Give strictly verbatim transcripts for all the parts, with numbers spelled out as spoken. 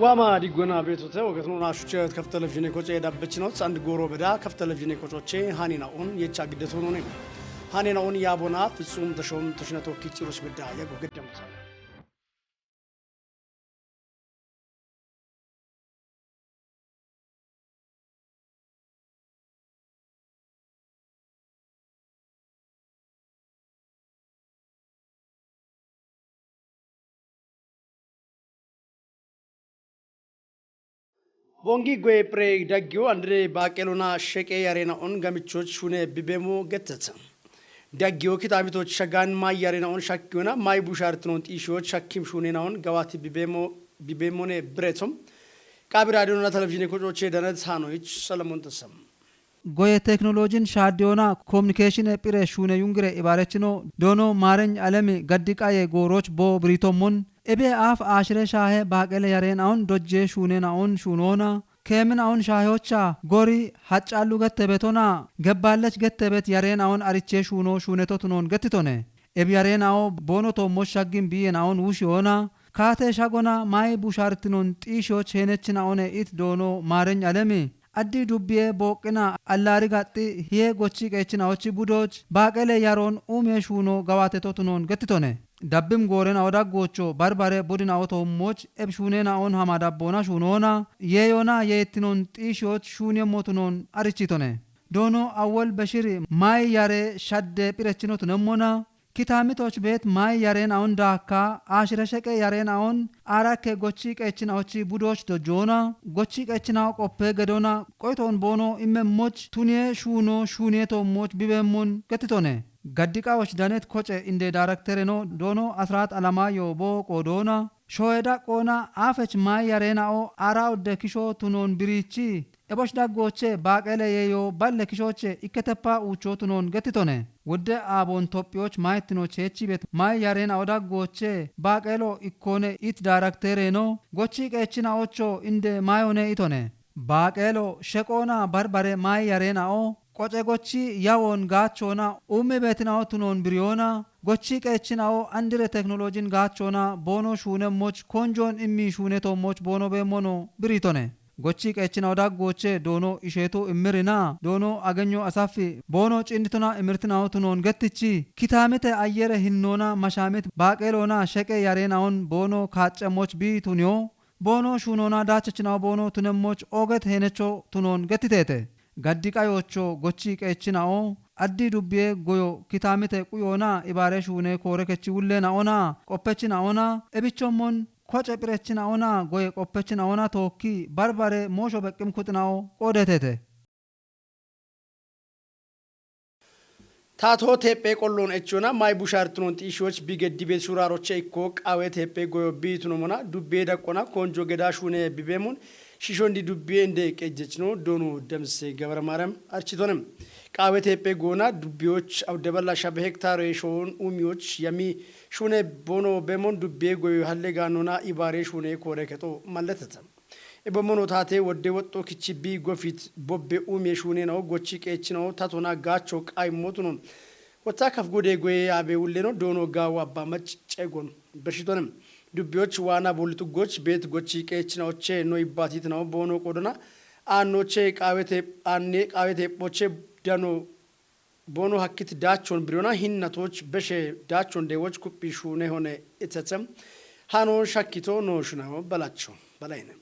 ዋማ ዲጎና ቤቶተ ወገትኖ ናሹቸ ከፍ ቴሌቪዥን ኮጨ የዳበችኖት አንድ ጎሮ በዳ ከፍ ቴሌቪዥን ኮጮቼ ሃኔናኦን የቻ ግደት ሆኖ ነው። ሃኔናኦን ያቦና ፍጹም ተሾም ተሽነቶ ኪጭሮች በዳ ያጎ ገደሙት። ቦንጊ ጎይ ፕሬ ዳጊዮ አንድሬ ባቄሎና ሸቄ ያሬናኦን ገምቾች ሹኔ ቢቤሞ ገተተ። ዳጊዮ ኪታሚቶች ሸጋን ማይ ያሬናኦን ሻኪዮና ማይ ቡሻርትኖን ጢሾች ሻኪም ሹኔናኦን ገዋቲ ቢቤሞ ቢቤሞኔ ብሬቶም ቃቢ ራዲዮና ቴሌቪዥን ኮጮቼ ደነት ሃኖች ሰለሞን ተሰም። Goye teknolojin shaaddiyoona kominikeeshine phire shuune yungire ibaarechino doono maarenyi alemi gaddi qaye gooroch boo biriitommon ebe aaf aashire shaahe baaqele yareenaon dojjee shuuneenaon shuunoona keeminaon shaaheocha gori haccaallu gettebetona gebbaallech gettebet yareenaon arichee shuuno shuuneto tunoon gettitone. Ebi yareenao boono toommoch shaggin biiyenaon wushiyoona kaate shagona mayi bushaartinon xiishiyoch heenechinaone it doono maarenyi alemi. Addi dubbiye booqqina allaari gaxxi hiye gochi qeechinaochi budoch baaqele yaroon uumiye shuuno gawaateto tunoon gettitone. Dabbim goorena odaggoocho barbare budina otoommoch eb shuunenaon hama dabboona shuunoona yeeyoona yeettinon xiishiyoch shuuniyemmo tunoon arichitone. Doono awwol beshiri mayi yare shadde phirechino tunemmona Kitamitoch beet mayi yareenaon daakka aashiresheqe yareenaon aarakke gochi qeechinaochi budoch dojjoona gochi qeechinawo qoppe gedoona qoytoon boono immemmoch tuniye shuuno shuuniye toommoch bibeemmon gettitone. Gaddiqawoch danet koce inde daraktereno doono asrat alamayo boo qoodoona shoye daqqoona aafech mayi yareenao aara odde kisho tunoon biriichi Eboch daggooche baaqeele yeeyo balle kishoche ikketeppa uucho tunoon gettitone. Wudde aaboon tophiyoch mayettinoch heechibet maye yareena'o daggooche baaqeelo ikkoone it daarakteereeno gochi qeechina ocho inde mayone itone. Baaqeelo sheqoona barbare maye yareena'o qoce gochi yawoon gaachoona uummi beetina'o tunoon biriyoona gochi qeechina'o andire teknolojin gaachoona boono shuunemmoch konjoon immi shuunetoommoch boono beemmono biriitone. Gochi qeechinaw daggooche doono isheetu immirina doono agenyo asafi boono ciinnitona imirtinaw tunoon gettichi kitaamite ayyere hinnoona mashaamit baaqeeloona sheqe yareenaon boono kaaccemoch bii tuniyo boono shuunoona daachechinaw boono tunemmoch ooget heenecho tunoon gettiteete. Gaddi qayoocho gochi qeechina'o addi dubbiye goyo kitaamite quyoona ibaare shuune koore kechi wulleena'ona qoppechina'ona ebichommon Koce phirechina'ona goye qoppechina'ona tookki barbare moosho beqqim kuxina'o qoodetete. Tato teephe qolloon echona may bushaartinoon xiishoch bi geddibeet shuraaroche ikko qaawe teephe goyo biituno mona dubbe daqqona konjo geda shuune bibeemon shishondi dubbe inde qejjechino doono Damse Gabra Maariyam architonem. Qaawe teephe goona dubbiyoch awdeballa shabe hektaare shoon uumiyoch yami shuune boono beemon dubbe goyo halle gaanona ibaare shuune koore kexo malleteta. Ebo mono taate wodde woxxo kichi bi gofit bobbe umiye shuunena'o gochi qeechina'o tatona gaacho qaayimmotuno. Wotta kaf gode goye yaabe wulleno doono gaawo abba mac ceegon. Bershitonem. Dubbiyoch waana bolli xuggoch beet gochi qeechina'oche no ibbatitina'o boono qodona. Aannoche qaawete aanne qaawete ephoche dano Boono hakkit daachon biriyona hinnatoch beshe daachon deewoch kuphi shuune hone itsetsem. Hano shakkito no shunaho balacho balayne.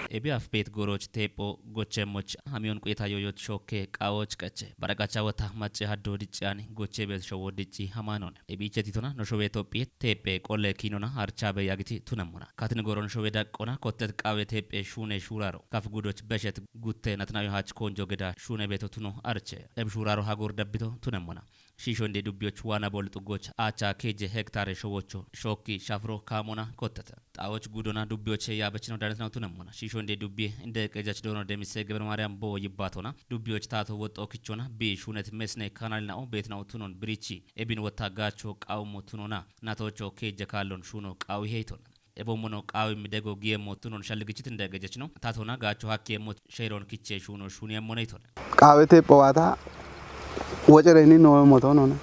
Ebi af beet gooroch teepho gochemmoch hamiyon quyeta yooyoch shookke qawoch qache baraqacha wota macce haddo dicci ani goche beet showo dicci hamanone. Ebiiche titona no showe Itophiye teephe qolle kiinona harchabe yagiti tunemmona. Katin goron showe daqqona kottet qawe teephe shuune shuuraro. Kaf gudoch beshet gutte natnayo hach konjo geda shuune beeto tuno arche. Eb shuuraro hagor dabbito tunemmona. Shiisho inde dubbiyoch waana bol xuggoch aacha keje hektare showocho shookki shafro kaamona kottete. Xawoch gudona dubbiyoche yaabechino danetnaw tunemmona. Shiisho inde dubbiye inde qejach doono Demise Gebre Maariyam bo yibbatona. Dubbiyoch taato woxxo kichona bi shuunet mesne kanalna'o beetnaw tunon birichi. Ebin wotta gaacho qawmo tunona. Natocho keje kaallon shuuno qawi heytona. Ebo mono qawi midego giyemmo tunon shalligichit inde qejachno. Tatona gaacho hakki emmo sheeron kiche shuuno shuuni emmo neytona. Qaawete phowaata wocereni noo moto nona.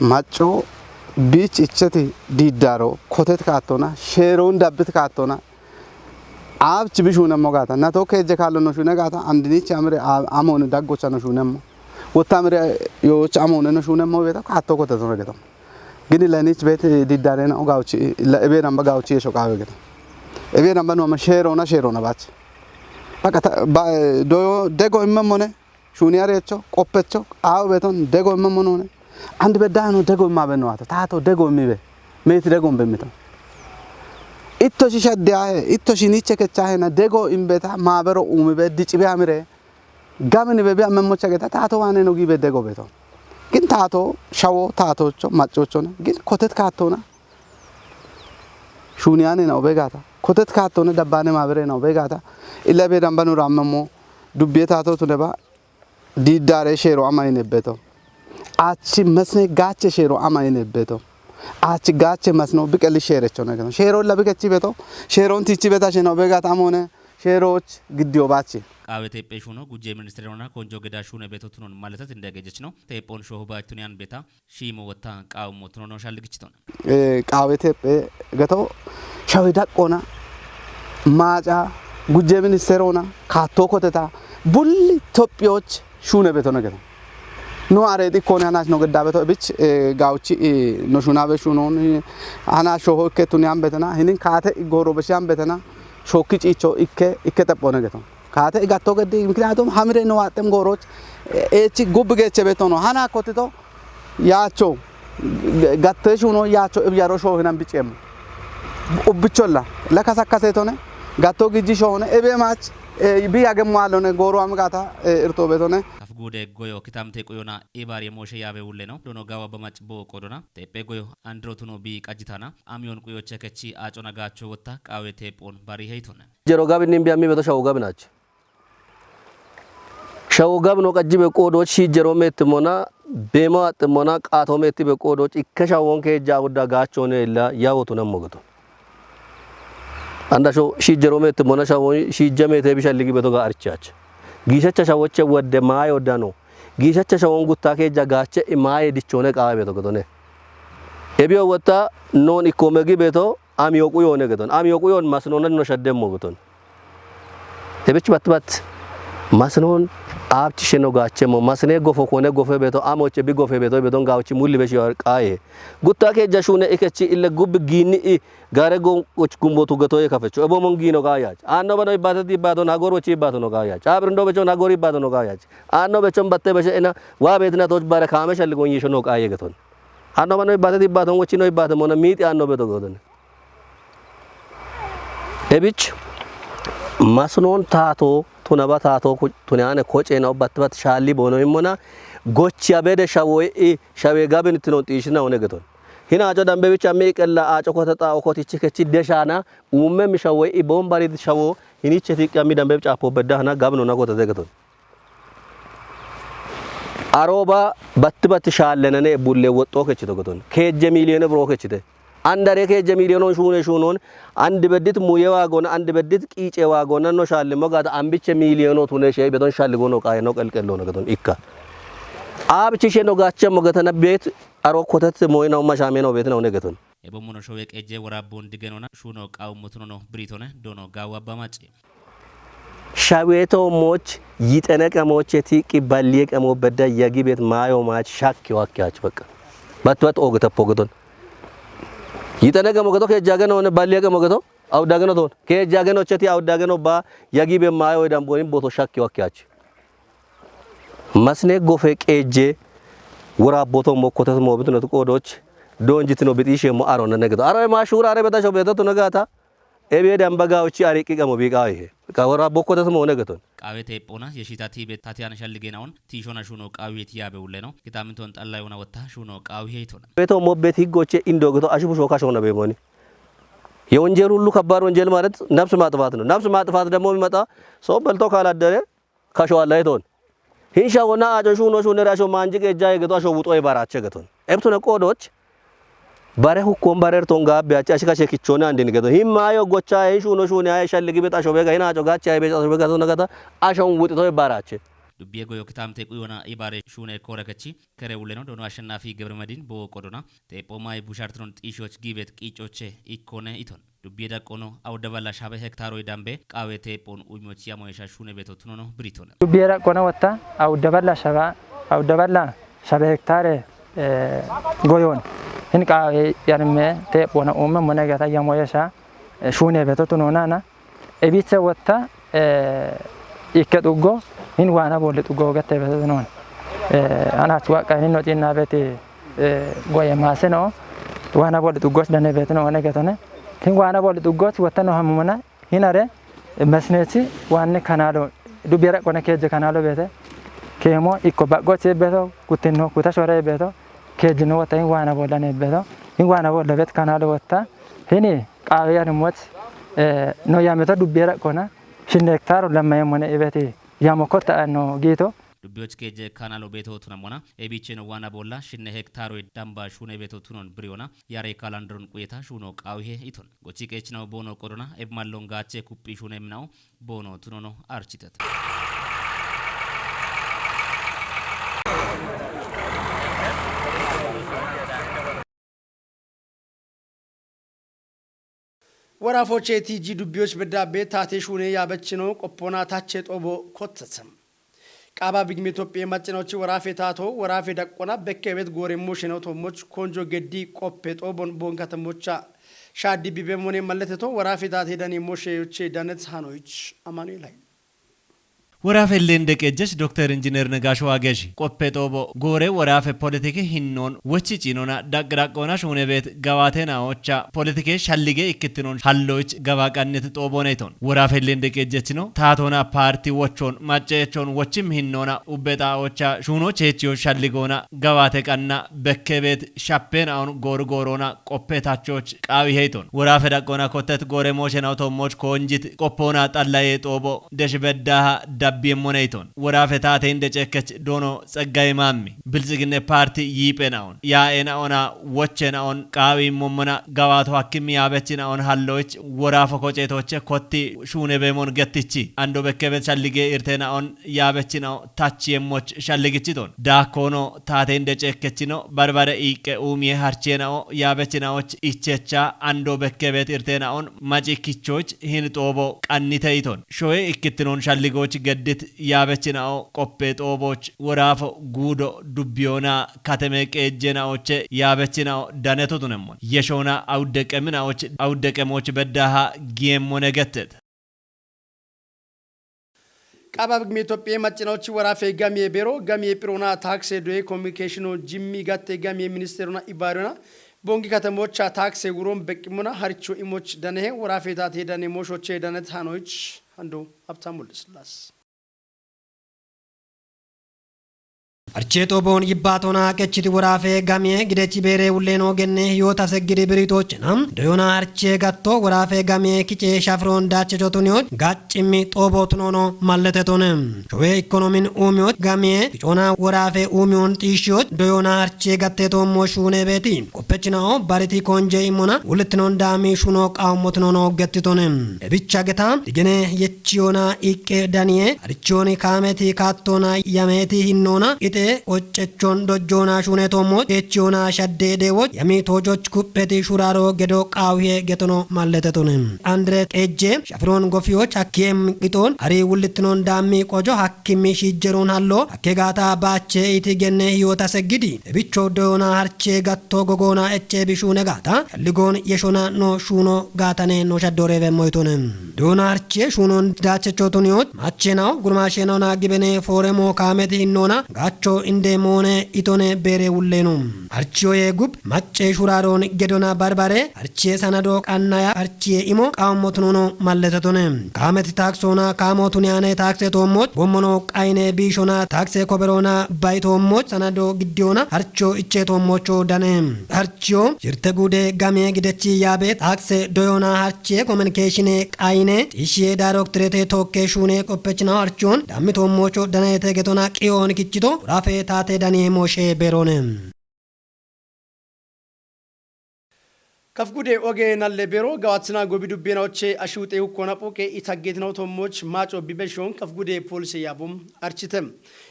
macco biich ichcheti diiddaaro kotet kaattona, sheeroon dabbit kaattona, aabich bi shuunemmo gaata, nato keejje kaallo no shuune gaata, andiniich amire a-, amoone daggocha no shuunemmo. Wotta amire yooch amoone no shuunemmo beeta kaatto kotetona geto. Gini lenich beet diiddaarena o gaawuchi, la ebe namba gaawuchi yeesho qaawe geto. Ebe namba no ama sheeroona, sheeroona baach. Baka ta-, ba, doyo dego immemmone, shuuni areecho, qoppecho, aawo beeton dego immemmo noone. Andi beddaano dego immabe no ata, taato dego immibe, meeti dego imbe mito. Itto shi shadde ahe, itto shi niche kecha ahena dego imbeta maabero uumibe dicibe amire. Gamini be bi ammemmocha geta taato waane no gibe dego beeto. Gin taato shawo, taatocho, maccochona, gin kotet kaattona. Shuuni ane na obe gaata. Kotet kaattona dabbaane maabere na obe gaata. Illa be damba nu rammemmo. Dubbiye taato tuneba. Diiddaare sheero ama yinebbeto. Aachi mesne gaache sheero ama yinebbeto. Aachi gaache masno biqeli sheerecho ne geto. Sheero illa biqechi beto. Sheeron tichi beta sheno be gaata amone. Sheeroch giddiyo baachi. Qaawe teephe shuno gujje ministerona konjo geda shune beto tunon maletat indegejechno. Teephon shoho baach tuniyan beta. Shiimo wotta qaawummo tunono shalligichitona. Eh, qaawe teephe geto shawe daqqona, maaca, gujje ministerona, kaatto koteta, bulli Itophiyoch shuune betona geto. No are dikkone hanach no gedda beto ebich, eh, gaawuchi, eh, no shuunabe shuunon, eh, hanach shoho ikke tuniyan betena, hinin kaate gooro beshiyan betena, shookki ciicho ikke, ikke xephone geto. Kaate igatto geddi, miknyatum hamire no waaxem gooroch, eh, echi gubbi geeche betono. Hana kotito, yaacho, g-, gatte shuuno yaacho ibyaro shoohinan biceemmo. Ubbicholla, la kasakkaseetone, gatto gijji shoohone, ebe maach, eh, bi yagemmo allone, gooro am gaata, eh, irto beetone. Kaf guude goyo kitamte quyona ibaari mooshe yaabe wulle no, dono gawa ba mac bo qodona, teephe goyo andiro tuno bi qajjitana, amiyon quyoche kechi acona gaacho wotta, qaawe teephon bari heytone. Jero gabin nim biyammi beto shawo gabinach. Shawo gabno qajji beqqoodoch shiijjero meettimmona, beemo axximmona, qaato meetti beqqoodoch ikke shawon keejja awudda gaachone illa yawotu nammo geto. Anda sho shiijjero meettimmona shawon shiijja meete bishalligi beto ga archaach. Giishacha shawoche wodde maayo dano. Giishacha shawon gutta keejja gaache i maaye dichone qaawe beto getone. Ebiyo wotta non ikkome gi beto, amiyo quyoone geton. Amiyo quyoon masnoona no shaddemmo geton. Ebich bat bat masnoon aabchi sheno gaachemmo. Masne gofo kone gofe beto, amoche bi gofe beto, beton gaawchi mulli beshi warqaaye. Gutta keejja shuune ikechi ille gubbi giinni i gaare gon-, och gumbotu getoye kafecho. Ebo mon giino gaayach. Anno bano ibbate di ibbaton hagor wochi ibbaton gaayach. Abrindo bechon hagor ibbaton gaayach. Anno bechon batte beshe ena wa betina toch bare kaame shalli gon yisho no qaaye geton. Anno bano ibbate di ibbaton wochi no ibbate mona miiti anno beto geton. Ebich masnoon taato, tunaba taato ku-, tuniyane koceena ubbattibat shaalli boono immona, gochiya bede shawoy i shawe gabin tinon xiishina one geton. Hin aaco dambe bich ammi iqella aaco kota xaa'o kotichi kechi deshaana, uumme mi shawoy i boon barid shawo, hiniche tiqqi ammi dambe bich aapo bedda hana gabno na kota de geton. Arooba batti batti shaallenane bulle woxxoo kechito geton. Keejje miiliyoone biroo kechite. Andare keejje miiliyoonon shuune shuunon, andi beddit muye waagoona, andi beddit qiice waagoona no shaallimmo gaata ambiche miiliyoono tune shee beton shalligono qaaye no qelqelloona geton ikka. Aabichi she no gaachemmo getana beet aro kotet moyina umma shaamiyana beetina une geton. Ebo mono showe qeejje woraabboon digenona shuuno qaawummo tunono biriitone doono gaawu abba maci. Shaweto moch yitene qemoche tiqqi balliye qemo bedda yagi bet maayo maach shakki wakki ach beqqa. Bat bat oge tappo gedon. Yitene qemo gedo keejjage none balliye qemo gedo awdage no ton. Keejjage no cheti awdage no ba yagi be maayo edan bonin boto shakki wakki ach. Masne gofe qeejje wora boto mo kotas mo bitno to qodoch donjitino bitishe mo arona ne gedo. Aro ma shura are beta sho beta to nagata. Ebiye damba gawuchi ariqqi qamo bi qawihe. Qawora bokko tas mo ne geton. Qawe teephona yeshita tiibe tatiyan shalligenaon tiishona shuno qawiye tiyaabe ulleno. Kitaminton xalla yona wotta shuno qawihe itona. Beto mobbet higgoche indo geto ashu busho kashona be moni. የወንጀል ሁሉ ከባድ ወንጀል ማለት ነፍስ ማጥፋት ነው። ነፍስ ማጥፋት ደግሞ የሚመጣ ሰው በልቶ ካላደረ kasho alla iton. Hin shawona ajo shuno shunere asho manji qeejja yegeto asho wuxo ibarache geton. Ebtune qodoch bare hukkon barer ton gaabbe achi ashi kashe kichona andin geton. Hin maayo gocha hin shuno shuni ay shalli gibet asho bega hin ajo gacha ay bega asho bega ton gata ashon wuxito ibarache. Dubbiye goyo kitaamte quyona ibaare shuune koora kechi kere wulleno doono Ashannaafi Gebremadin boo qodona xeephooma bushartinon xiishoch giibet qiicoche ikkone iton. Dubbiye daqqono awudda balla shabe hektaaroi dambe qaawe teephon uymoch yamoyesha shuune beeto tunono biritone. Dubbiye daqqono wotta awudda balla shaba, awudda balla shabe hektaare, eh, goyon. Hin qaawe yanimme teephona umme mone gata yamoyesha, eh, shuune beeto tunonana. Ebicha wotta, eh, ikke xuggo hin waana bolle xuggo gette beeto tunon. Eh, ana hach waqqa hin no cinna beeti, eh, goye maase no. Waana bolle xuggos dane beeto no ne getone. Hin waana bolle xuggos wotta no hamumana hin are mesnechi waanne kanaalo dubbiye daqqone keejje kanaalo beete. Keemo ikko baqqochi beeto kuttinno kuta shore beeto keejjino wotta hin waana bolla ne beeto. Hin waana bolla beet kanaalo wotta. Hini qaawe yanimmot, eh, no yameto dubbiye daqqona shinne hektaaro lamma yemmone ibeti yamo kotta anno giito. Dubbiyoch keejje kanaalo beeto tunammona ebicheno waana bolla shinne hektaaroi damba shuune beeto tunon biriyona yare kalandron quyeta shuuno qaawihe iton. Gochi qeechinaw boono qodona ebmallon gaache kuphi shuune minaw boono tunono architeta. Woraafoche T G dubbiyoch beddabe taate shuune yaabechino qoppoona tache xoobo kottete. Qaaba bigmi Itophiye maccinochi woraafe taato, woraafe daqqona bekke bet gooremmo shenootommoch konjo geddi qoppe xoobon boon katammocha shaaddi bibe mone malleteto woraafe taate dani moshe yoche danet hanoich Amanuel Haile. Woraafe leen deqeejjech Dokter Injineer Negaasho Waageeshi qoppe xoobo goore woraafe politiki hinnoon wochi ciinona daqqi daqqoona shuune beet gawaatena ocha politike shallige ikkittinon halloich gaba qannit xooboneyton. Woraafe leen deqeejjechino taatona paarti wochoon macceechoon wochim hinnoona ubbe xaa ocha shuuno cheechiyo shalligoona gawaate qanna bekke beet shappeenaon goor gooroona qoppe tachoch qaawi heyton. Woraafe daqqoona kottet goore mooshenao toommoch koonjit qoppoona xallayee xoobo desh beddaaha dabbiemmoneyton. Woraafe taate inde ceekkech doono Tseggaye Maammi, Biltsiginne Paarti yiiphenaon, yaa'enaona wochenaon qaawi immommona gawaato hakkim yaabechinaon halloich woraafo koceetoche kotti shuune beemon gettichi. Ando bekkebet shallige irtenaon yaabechinao tach yemmoch shalligichiton. Daakkoono taate inde ceekkechino barbare iiqqe uumiye harcheenao yaabechinaoch ichecha ando bekkebet irtenaon maci kichoch hin xoobo qannite iton. Shoye ikkittinon shalligoch geddit yaabechinao qoppe xoobooch woraafo guudo dubbiyoona kateme qeejjeenaoche yaabechinao daneto tunemmon. Yeshoona awuddeqeminaoch awuddeqemooch beddaaha giemmone gettet. Qaaba bigmi Itophiye maccinochi woraafe gamiye beero, gamiye phiroona taakse doye komunikeeshino jimmi gatte gamiye ministeerona ibaariyona bongi katemocha taakse wuron beqqimona haricho imoch danehe woraafe taate dane mooshoche danet hanoich hando Habtamu Wildesillaas. Archee xooboon yibbaatoona qechiti woraafe gamiye gidechi beere wulleeno genne hiyoota seggidi biritochena doyona archee gatto woraafe gamiye kice shafiroon daachecho tuniyoch gaccimmi xoobo tunoono malletetone. Showe ikkonomin uumiyoch gamiye kicoona woraafe uumiyoon xiishiyoch doyona archee gatte toommo shuune beeti. Qoppechinao bariti konje imona wulittinon daami shuno qaummo tunoono gettitone. Ebicha geta digene yechiyona iqqe daniye arichiyoni kaameti kaattoona yameeti hinnoona ite qoccechon dojjoona shuuneetoommo cheechiyona shadde deewoch yami toojoch kupheti shuraaro gedo qaawihe getono malletetone. Andre qeejje shafiroon gofiyoch hakkiye miqitoon ari wulittinon daammi qojo hakkimmi shiijjeroon hallo hakke gaata baache iti genne hiyoota seggidi. Ebicho doyoona harche gatto gogoona eche bishuune gaata shalligoon yeshona no shuuno gaatane no shaddorewe moytone. Doyoona harche shuunon daachecho tuniyoch maachenao gurmaashenona gibene fooremo kaameti hinnoona gaacho inde moone itone beere wulleeno. Harchiyoye gub macce shuraaroon gedona barbare harchiye sanado qannaya harchiye imo qaammo tunono malletetone. Kaameti taaksoona kaamo tuniyane taakse toommoch bommono qayne biishona taakse koberoona bay toommoch sanado giddiyona harcho iche toommocho dane. Harchiyo shirte guude gamiye gidechi yaabe taakse doyona harchiye komunikeeshine qayne xiishiye daayirokterete tookke shuune qoppechina harchiyon dammi toommocho danayete getona qiyoon kichito woraafe taate daniye mooshe beeroone. Kafigude oge nalle bero gawatsina gobi dubbena oche ashiwute hukkona puke itaggetina otommoch maco bibeshon kafigude polise yabo archite.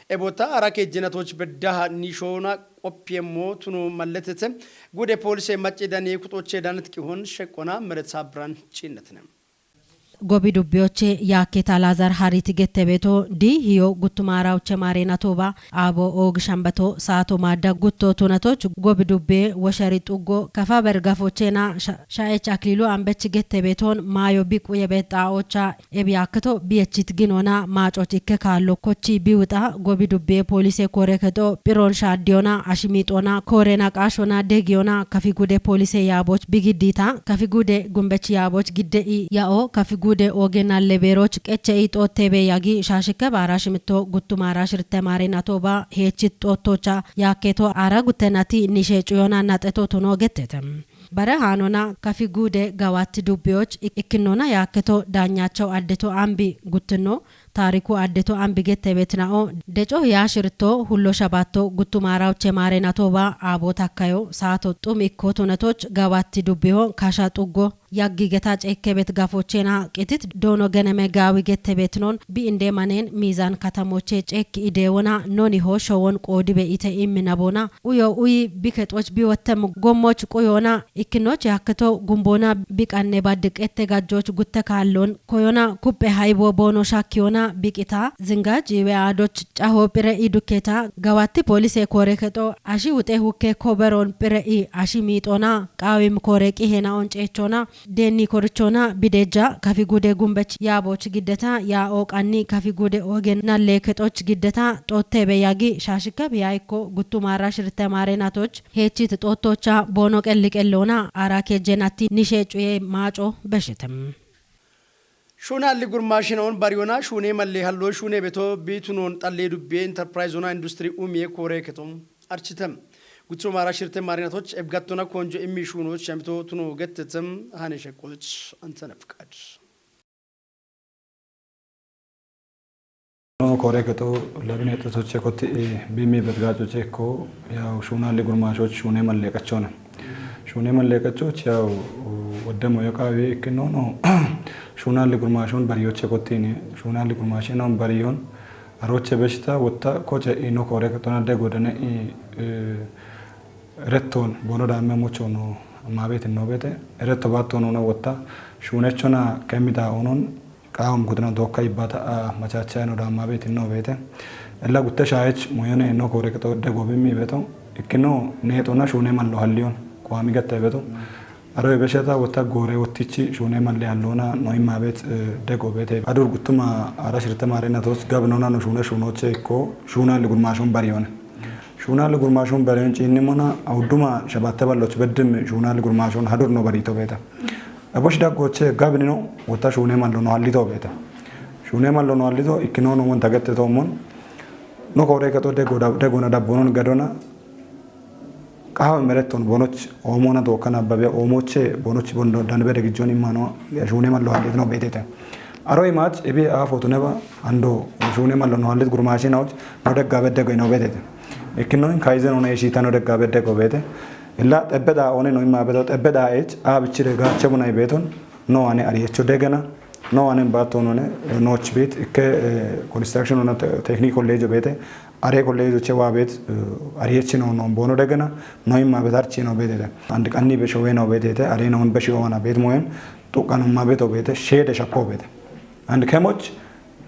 Ebota arake jenatoch beddaha nishona qoppiemmo tuno malletete. Gude polise macce dani kutoche danat qihon sheqqona meretha bran cinnetne. Gobi dubbiyoche yaakketa Laazar Hariti gettebeto di hiyo guttumara uche maarena toba abo og shambato saato maadda gutto tunatoch gobi dubbe woshari xuggo kafa bergafochena sha-, sha'ech aklilu ambech gettebeton maayo biqu yebet xaa'ocha ebi yaakketo biyechit ginona maacoch ikke kaallo kochi biwuxa gobi dubbe polise kore kexo phiron shaaddiyona ashimiixona koorena qaashona degiyona kafi gude polise yaaboch bigiddita kafi gude gumbech yaaboch gidde i ya'o kafi gude oge nalle beeroch qeche i xoottebe yagi shaashikke baara shimitto guttumara shirte maarena toba heechit xoottocha yaakketo ara guttenati nishe cuyona naxeto tuno gettete. Bare haanona kafi gude gawatti dubbiyoch ik-, ikkinnona yaakketo daanyachaw addeto ambi guttino taariku addeto ambi gettebetina'o deco yaashirto hullo shabaatto guttumara uche maarena toba abo takkayo saato xum ikko tunatoch gawatti dubbiho kasha xuggo yaggi geta ceekkebet gafochena qitit doono geneme gaawi gettebetinon bi inde manen miizan katamoche ceekki ideewona noniho showon qoodibe ite immi nabona uyo uyi bikexoch biwottem gommoch quyona ikkinoch yaakketo gumbona biqanne baddiqette gajjoch gutte kaallon koyona kuppe haibo boono shakkiyona biqita zinga jiiwe aadoch caho phire i dukketa gawatti polise koore kexo ashi wuxe hukke koberon phire i ashi miixona qaawim koore qihena onceechona deenni korichona bidejja kafi gude gumbech yaaboch giddeta yaa ooqanni kafi gude ogen nalle kexoch giddeta xoottebe yagi shaashikka biya ikko guttumara shirte maare natoch heechit xoottocha boono qelli qellona ara kejjen atti nishe cuye maaco beshetem. Shuunaalli gurmaashinaon bariyona shuune malle hallo shuune beto biitunoon xallee dubbee enterpirayizona industiri umiye koore kexo architem. Guttumara shirte maare natoch ebgattona konjo immi shuunoch shamito tuno gettetem hane sheqqoch antene fqad. No koore kexo labine xetoche koti bimi betgacoche ko yaw shuunaalli gurmaashoch shuune malle qachona. Shuune malle qachoch yaw waddemo yoqaawi ikkinono shuunaalli gurmaashoon bariyoche kotini shuunaalli gurmaashinoon bariyoon aroche beshita wotta koche ino koore kexona dego dane i rettoon boono daamme muchono ammaabeti nobete eretto baattoonona wotta shuunechona kemmida onon qaawam gudina dookka ibbata a machachayano daammabeeti no beete illa gutte shaayech moyone no koore kexo dego bimmi beto ikkino neexona shuune mallo halliyon quwami gatte beto aro ebeshata wotta goore wottichi shuune malle hallona no immabeet dego beete adur guttuma ara shirte maare natos gabinona no shuune shuunoche ikko shuunaalli gurmaashon bariyone shuunaalli gurmaashon bariyon ciinnimona awudduma shabatte balloch beddim shuunaalli gurmaashon hadur no barito beeta Abosh daggoche gabinino wotta shuune mallo no hallito beete. Shuune mallo no hallito ikkinono wonta gette toommon no koore kexo dego da-, degona dabbonon gadona qahawe meretton bonoch oomona dookkana babbiya oomoche bonoch bondo danbede gijjon immano shuune mallo hallitino beetete. Aro imaach ebi a fotuneba ando shuune mallo no hallit gurmaashinawoch no deggabe dego ino beetete. Ikkinoin kaizen one ishita no deggabe dego beete. Illa xebbeda one no imma beto xebbeda ech a bichire gaache bunay beton no ane ariyecho degena no anen bato none noch bit ikke construction ona technique college bete are college che wa bet ariyechi no no bono degena no imma betarchi no betete and qanni be showe no betete are no be showe na bet moen tuqan umma beto bete shede shakko bete and kemoch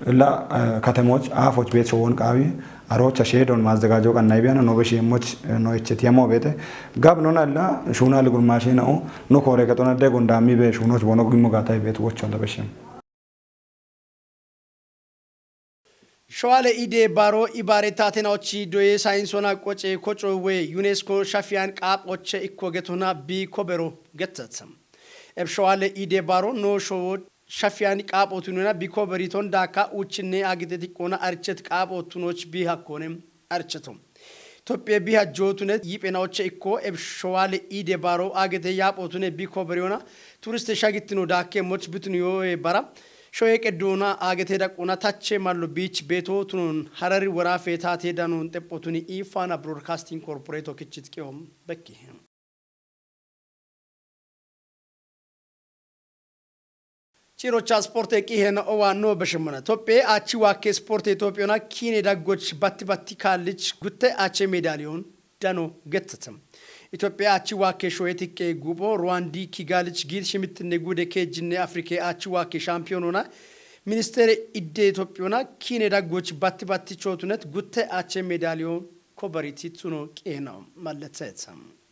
La katemoch aafoch beet showon qaawi arocha sheedon maazagajo qannay biyana no beshi emmoch no echet yamo beete gab nona la shuuna li gurmashi na o no kore ketona de gonda mi be shuunoch bono gimmo gaatay beet wochon da beshi. Showale ide baro ibare tatena ochi doye science ona qoce koco we UNESCO shafiyan qap oche ikko getona bi kobero getetsam. Eb showale ide baro no showo Shafiyan qaaphotunena bikko beriton daakka uuchinne agite tiqqoona arichet qaaphotunoch bi hakkone aricheto. Tophiye bi hajjotunet yiphenaoche ikko eb showale ide baro agite yaaphotune bikko beriona turiste shagittino daakke moch bitun yoe bara shoye qeddoona agite daqquna tache mallo biich beeto tunon harari worafe taate danon xephotuni i Faana Broadcasting Corporate okichit qiyo bekki. Xirocha sporte qihena owa no bashimana. Toppe achi wake sporte Ethiopiyona kine daggoch batti batti kallich gutte ache medaliyon dano gettetem. Ethiopia achi wake shoyetikke gubo Rwandi Kigalich gil shimittinne gude kejinne Afrike achi wake shampiyonona ministere idde Ethiopiyona kine daggoch batti batti chotunet gutte ache medaliyon kobariti tuno qihena malletsetem.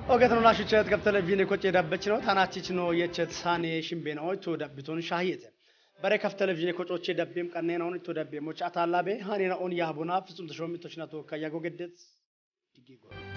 Ogetno nashuchet kap televizyon koche dabbechino tanachichno yechet sane shimbeno to dabbiton shahiyete. Bare kaf televizyon kochoche dabbim qannena on to dabbim moch atallabe hanena on yahbona fitsum tashom toshnato kayago geddet. Digigo.